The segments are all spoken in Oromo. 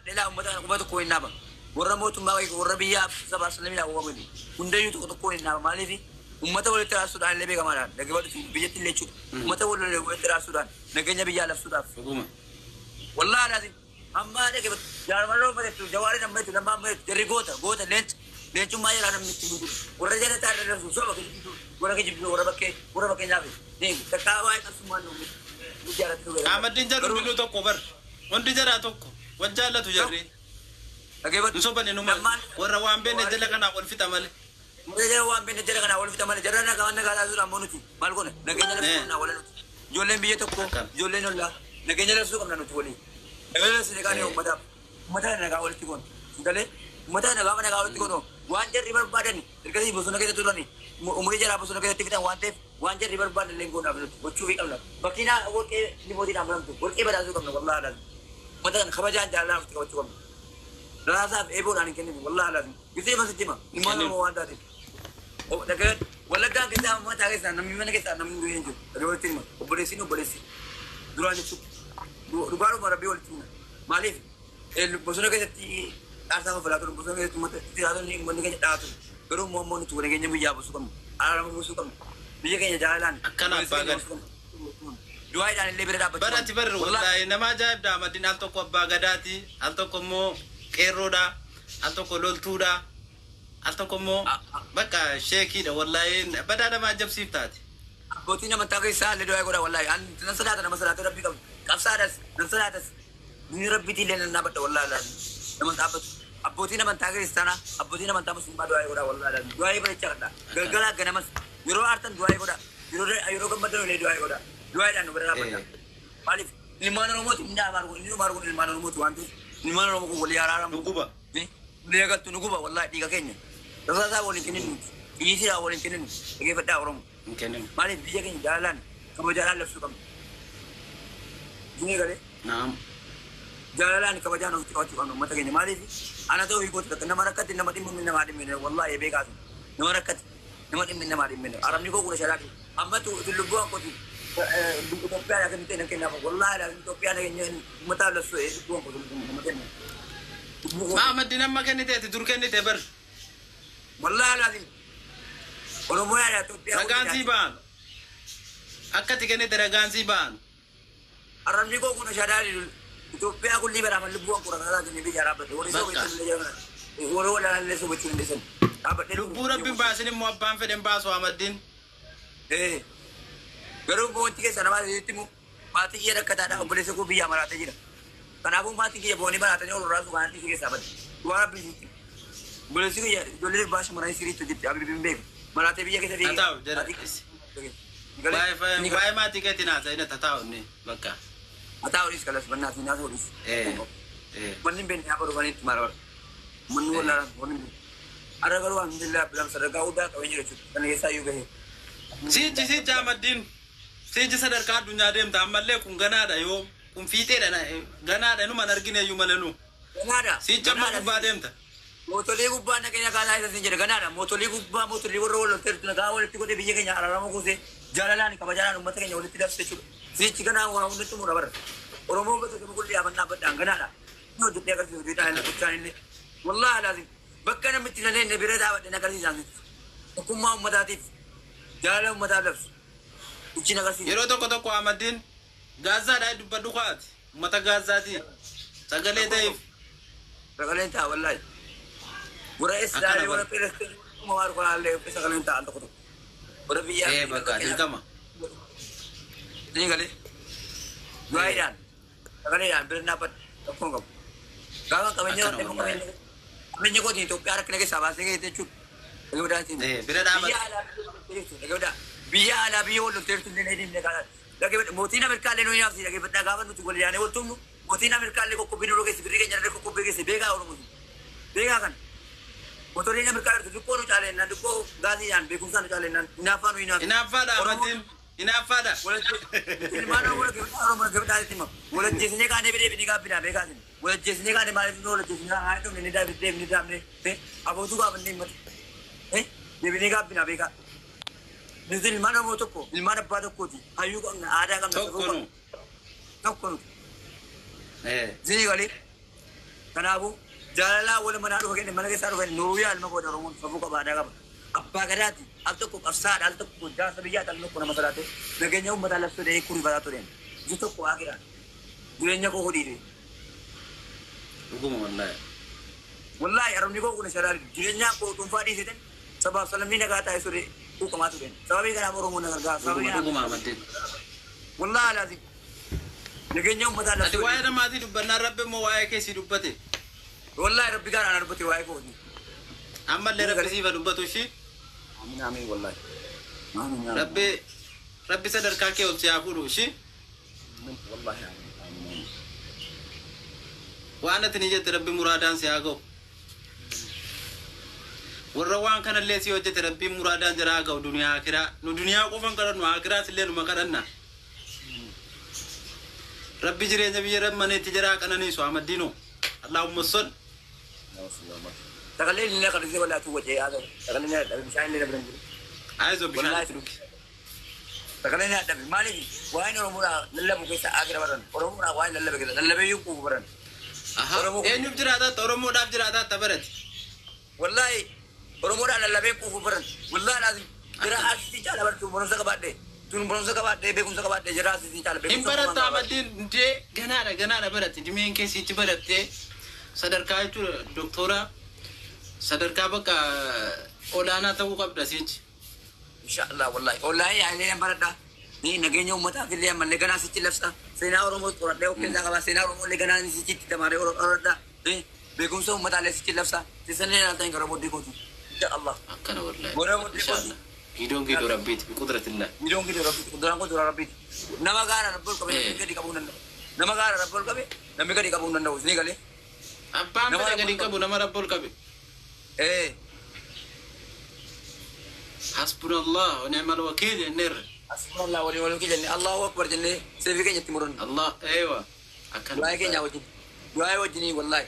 Lelaa uummata kana quba tokko hin dhaaba. Warra mootummaa warra biyyaa sabaa salamiidhaan uumamani. Hundayyuu tokko tokkoon hin dhaaba. Maaliif uummata walitti raasuudhaan illee beekamaadha. Dhaggeeffatu biyyatti illee jechuudha. Uummata walitti raasuudhaan nageenya biyyaa labsuudhaaf. Dhuguma. Wallaahi laazim amma dhaggeeffatu jaarmala uummatetu jawaariin amma jechu lammaa amma jechu jarri goota goota leenca leencummaa jedhaa namni itti guutu. Warra jala taa'ee labsu soba kijibsiisu warra kijibsiisu warra bakkee nyaafe. Takkaa waa'ee qabsummaan nu jaallattu. Ahmadiin jedhu hundinuu tokko bar. Hundi jaraa tokko. Wal jaallatu jarri. Dhaggeeffatu. Hin sobani numa warra waan beekne jala kanaa wal fixa malee. Warra jala waan beekne jala kanaa wal fixa malee jarra nagaa nagaa taasisuudhaan ammoo nuti maal goona nageenya labsuu qabna wala nuti. Ijoolleen biyya tokko ijoolleen ollaa nageenya labsuu qabna nuti walii. Nageenya labsuu qaanii uummataaf uummata nagaa walitti goona. Galee uummata nagaa nagaa walitti goonu waan jarri barbaadan ergasii bosona keessa turani umurii jaraa bosona keessatti fixan waan ta'eef waan jarri barbaadan illee goonaaf nuti gochuufii qabna. Bakkiinaa warqee limootiidhaan banamtu warqee badhaasuu qabna wallaahi laazim. Uummata kana kabajaan jaalalaan ofitti qabachuu qabna. Raasaaf eeboodhaan hin kenninu wallaahi laazim. Gisee masitti hima ilmaan Oromoo waan taateef. Wallaggaan keessaa mataa keessaa namni mana keessaa namni du'ee hin jiru. Dhagee walitti hima. Obboleessiin obboleessi. Duraan jechuudha. Dhugaadhuma rabbii walitti hima. Maaliif bosona keessatti dhaarsaa kaffalaa turan bosona keessatti uummata jiraatonni uummanni keenya dhahaa ture. Garuu immoo ammoo nuti nageenya biyyaa buusuu qabna. Araarama buusuu qabna. Biyya keenya jaalalaan. Akkana abbaa gada. Du'aadhaan illee bira dhaabbachuu Bara ati barri wallaahi nama ajaa'ibdha Ahmadiin al tokko abbaa gadaati al tokko immoo qeerroodha al tokko loltuudha al tokko immoo bakka sheekiidha wallaahi badaa nama ajabsiif taate. Abbootiin amantaa keessaa illee du'aa godha wallaahi. Ani nan sodaata nama sodaatee rabbii qabdu. Qabsaadhas nan sodaatas. Duuni rabbiitii illee nan dhaabbadha wallaahi laazim. Nama dhaabbatu. Abbootiin amantaa kiristaanaa abbootiin amantaa musliimaa du'aa godha wallaahi laazim. Du'aa bareechaa kadha. Galgalaa ganamas yeroo aartan du'aa godha. Yeroo gammadan illee du'aa godha. Du'aadhaan nu bira dhaabbadha. Maaliif ilmaan Oromooti inni dhaabaa kun inni dhumaa kun ilmaan Oromooti waan ta'eef ilmaan Oromoo kun walii araaramu. Nu guba. Walii agartu nu guba wallaahi dhiiga keenya. Rasaasaa waliin kenninu. Xiyyiitiidhaan waliin kenninu. Dhageeffadhaa Oromoo. Hin kenninu. Maaliif biyya keenya jaalalaan kabajaadhaan labsuu qabna. Dinee galee Naam. jaalalaan kabajaan ofitti qabachuu qabna uummata keenya. Maaliif ana ta'uu hiikooti takka nama rakkate nama dhimma namaa dhimmine wallaahi beekaatu nama rakkate nama dhimmi namaa dhimmine arabni koo kuna sharaati amma tu lubbuu ankooti Itoophiyaa kan ta'e kennaaf wallaahi Itoophiyaa nageenya uummataa labsuu lubbuu ankooti nama kenna. Ahmadiin amma kennite ati dur kennite bar. Wallaahi laazim Oromoo yaada Itoophiyaa. Ragaan sii ba'an. Akka ati kennite ragaan sii ba'an. Arabni koo kuna sharaati Itoophiyaa kulli baraaman lubbuu ankura kanaa jennee biyya dhaabbate. Warri soo Bakka. warri walaallee sochuu hin dhiisan. Dhaabbadhee Lubbuu rabbiin baasin immoo abbaan fedhen baasu Ahmadiin. Garuu wanti keessa namaa itti himu maatii kiyya rakkataadha obboleessa koo biyyaa maraatee jira. Kanaafuu maatiin kiyya boonii maraatanii ol raasu kanaan dhiisii keessaa bade. Waan rabbi isiitti. Obboleessi kiyya ijoollee durbaa shamarranii siriitti hojjetti abibbiin beeku. Maraatee biyya keessa Haa ta'u jala. Waa'ee maatii keetiin haasa'in haa ta'u inni bakka. Haa ta'u dhiis kalas bannaa fi naasoo dhiis. Manni hin beekne haa barbaadanitti itti maara bara. Manni wallaan wanni hin beekne. Arra garuu alhamdulillah bilam sadarkaa guddaa qabee jira jechuudha. Kana keessaa iyyuu gahee. Sichi sichi Ahmadiin sichi sadarkaa addunyaa deemta ammallee kun ganaadha yoo kun fiixeedha ganaadha numan argine iyyuu malee nu. Ganaadha. Sichi amma gubbaa deemta. Mootolee gubbaa nageenya kaasaa isa sin jedhe ganaadha. Mootolee gubbaa mootolee warra wal lolteertu nagaa walitti godhee biyya keenya araarama kuusee jaalalaan kabajaadhaan uummata keenya walitti dabse jechuudha. Sichi ganaa waa hundi xumura bara. Oromoo bakka tokko qulli dhaabannaa badhaan ganaadha. Inni hojjetee agarsiisu hojjetaan illee gochaan illee. Wallaahi laazim bakka namni itti naleen bira dhaabadhe agarsiisaan tokkummaa uummataatiif jaalala uummataaf labsu. Ichi agarsiisa. Yeroo tokko tokko Ahmadiin Gaazaadhaa dubbadhu kaati. Uummata Gaazaati. Sagalee ta'eef. Sagaleen ta'a wallaahi. Warra Israa'el warra Filistiin uumamaa dhugaa sagaleen ta'a tokko tokko. Warra biyyaa. Bakka dirqama. Ni galee. Du'aadhaan sagaleedhaan bira dhaabbadhu tokkoon qabu. Gaafa qabeenya Akkana wallaahi. qabeenya kootiin Itoophiyaa rakkina keessaa baasee gahee jechuudha. Dhaggeeffadhaa Bira dhaabbata. Biyya alaa biyya wal lolteertu dhaggeeffadhaa. Biyya alaa biyya wal lolteertu illee deemnee kaasa. Dhaggeeffadhaa mootiin Ameerikaa illee nu nyaafsi dhaggeeffadhaa gaafa nuti wal yaanee wal tumnu mootiin Ameerikaa illee qoqqobbii nurra geesse birrii keenya irra qoqqobbii geesse beekaa Oromoo. Beekaa kana. Motoriin Ameerikaa jirtu xiqqoo nu caalennaan xiqqoo gaasiidhaan beekumsaan nu caalennaan hinaaffaa nu hinaafi. Hinaaffaadha Ahmadiin. Hinaaffaadha. Ilmaan Oromoo Oromoo gabdhaa hima. Walajjeesnee kaanee bidee bidee gaabbinaa beekaa isin. Walajjeesnee kaanee maaliif nu walajjeesnee kaanee dhumne ni daabne deemne daabne abootuu gaafannee himatu. Deebinee gaabbinaa beekaa. Nuti ilmaan Oromoo tokko ilmaan abbaa tokkooti. Hayyuu qabna aadaa qabna. Tokko nu. Tokko nu. Zinii galee. Kanaafuu jaalalaa wal manaa dhufa kenne mana keessaa dhufa nuuyaa ilma koo Oromoon safuu qaba aadaa qaba. Abbaa gadaati al tokko qabsaadha al tokko jaarsa biyyaati al tokko nama sodaate nageenya uummataa labsuu dhahee kurifataa tureen. Iji tokko akiraan jireenya koo hodhiire. Dhuguma wallaahi. Wallaahi arabni koo kun sharaari jireenya koo dhuunfaa dhiiseten sabaaf salamni nagaa taa'ee ture quuqamaa tureen. Sababii kanaaf Oromoon na gargaara. Sababii Dhuguma dhuguma kanaaf Ahmadiin. wallaahi laazim nageenya uummataa Ati labsuu waa'ee namaatii dubbannaan Rabbi immoo waa'ee kee sii dubbate. Wallaahi Rabbi gaara ana dubbate waa'ee kooti. Ammallee Rabbi siifa dubbatu ishii. Amiin amiin wallaahi. Amiin amiin. Rabbi Rabbi sadarkaa kee ol si haa fuudhu ishii. Wallaahi amiin. Waan ati ni jette Rabbi muraadaan si haa ga'u. Warra waan kanallee si hojjete Rabbiin muraadaan jira haa ga'u duniyaa akiraa. Nu duniyaa qofan kadhannu akiraas illee numa kadhanna. Rabbi jireenya biyya rammaneetti jira haa qananiisu Ahmadiinoo. Allahumma sol. Sagalee inni kan ishee wallaahi tu wajjee haa ta'u. Sagalee inni dhabe bishaan illee dhabe jiru. Ayizoo bishaan Wallaahi itti dhugi. Sagalee inni dhabe maaliif waa'een Oromoodhaa lallabu keessa akira baran. Oromoodhaa waa'een lallabe keessa lallabee iyyuu quufu baran. Aha. Oromoo Eenyuuf jiraataa Oromoodhaaf jiraataa barate. Wallaahi Oromoodhaan lallabee quufu baran. Wallaahi laazim jira asitti caala baratu barumsa qabaadhee. Tun barumsa qabaadhee beekumsa qabaadhee jira asitti caala Hin beekumsa baratta qabaadhee. Ahmadiin dee ganaadha ganaadha baratte dimeen keessichi barattee sadarkaa jechuudha doktora sadarkaa bakka olaanaa ta'uu qabda sichi. Inshallah wallahi. Wallahi yaalee baradha. Ni nageenya uummataaf illee ammallee ganaa sichi labsa. Seenaa Oromoo qoradhee of keessaa qaba. Seenaa Oromoo illee ganaa sichitti tamaaree qoradha. Beekumsa uummataa illee sichi labsa. Sisanillee ilaaltan gara booddee kooti. Inshallah. Akkana wallahi. Booda booddee kooti. Inshallah. Giidoon giidoo rabbiiti biqudratillah. Giidoon giidoo rabbiiti. Kuduraan kuduraa rabbiiti. Nama gaara rabbi ol qabe namni gadi qabuu hin danda'u. Nama gaara rabbi ol qabe namni gadi qabuu hin danda'u. Isinii galee. Abbaan Nama fedhe rabbi gadi ol qabe. qabu nama rabbi ol qabe. Hasbunallah wa ni'mal wakiil jenneerra. Asubhanallah walii walii jennee Allahu akbar jennee seefii keenya itti murannu. Allah eewa. Akkana. Du'aa keenya wajjin. Du'aa wajjinii wallaahi.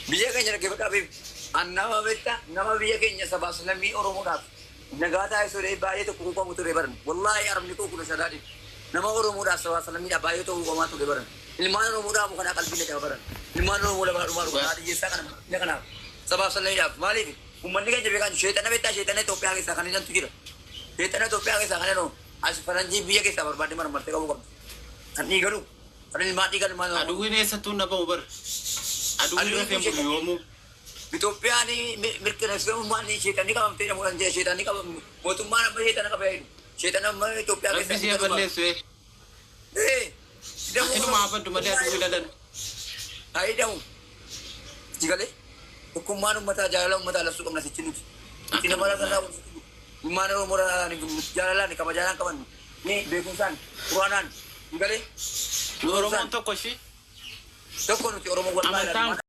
Biyya keenya dhaggeeffadhaa beeku. An nama beektaa nama biyya keenya sabaaf lammii Oromoodhaaf nagaa taasisuu ture baay'ee tokko quuqamu ture baran. Wallaahi arabni koo kudha sadaadhi. Nama Oromoodhaaf sabaaf lammiidhaaf baay'ee tokko quuqamaa ture baran. Ilmaan Oromoodhaaf kana qalbii na jaba baran. Ilmaan Oromoo lafaa dhumaa dhugaa haadha hiyyeessaa kana biyya kanaaf sabaaf lammiidhaaf maaliif uummanni keenya beekan sheexana beektaa sheexana Itoophiyaa keessaa kan hidhantu jira. Sheexana Itoophiyaa keessaa kan hidhamu as faranjii biyya keessaa barbaadde marmartee qabuu qabdi. Kan dhiigalu kan ilmaan dhiigan ilmaan Oromoo. Aduwwiin eessattuu na ba'u bara. Aduwwiin Aduwwiin rafeen bulu yoomuu. Itoophiyaan mirkaneessummaan sheexanni qabamtee jedhamu jira sheexanni qabamu mootummaan amma sheexana qabee jiru. Sheexana amma Itoophiyaa Rabbi keessa si haa balleessu ee. Ee, Inuma haa baddu malee aduwwii lalan. Haa hidhamu. Sigalee tokkummaan uummataa jaalala uummataa labsuu qabna sichi nuti. Nuti nama lafa ilmaan Oromoo jaalalaan kabajaan qaban ni beekumsaan quraanaan sigalee. Nu Oromoon tokko ishii. Tokko nuti Oromoo wallaahi. Amantaan